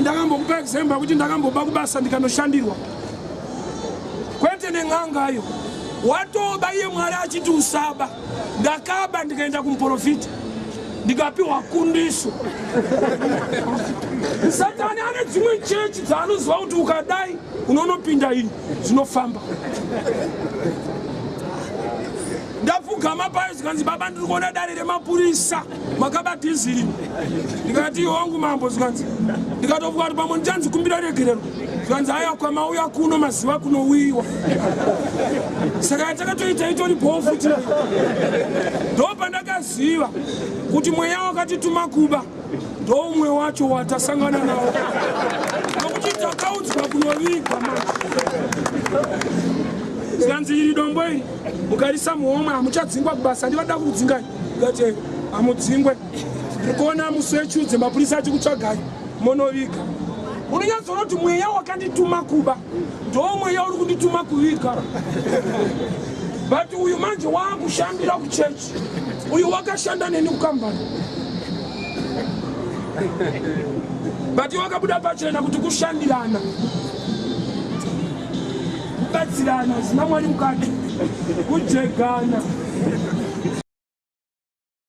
Ndakambokupa example yekuti ndakamboba kubasa ndikanoshandirwa. Kwete nen'anga iyo. Watoba iye Mwari achiti usaba. Ndakaba ndikaenda kumuprofita ndikapiwa kundiso. Satani ane dzimwe chechi dzaanoziva kuti ukadai unonopinda iyi zvinofamba. Ndapfugama payo zvikanzi baba ndiri kuona dare remapurisa makaba dhiziri. Ndikati hongu mambo zvikanzi ndikatofunga kuti pamwe ndichanzi kumbira regerero zvikanzi aya kwamauya kuno maziva kunouyiwa saka yatakatoita itori bhoo futi ndopandakaziva kuti mweya wakatituma kuba ndoumwe wacho watasangana nawo nokuti takaudzwa kunovigwa manje zvikanzi iri dombo iri mukarisa muhomwe hamuchadzingwa kubasa ndivada kukudzingai ndikati hamudzingwe ndiri kuona musi wechudze mapurisa achikutsvagai monoviga unonyatsoona kuti mweya wakandituma kuba ndo mweya uri kundituma kuviga but uyu manje waakushandira kuchechi uyu wakashanda neni kukambani but wakabuda pachena kuti kushandirana kubatsirana zina mwari mukati kujegana.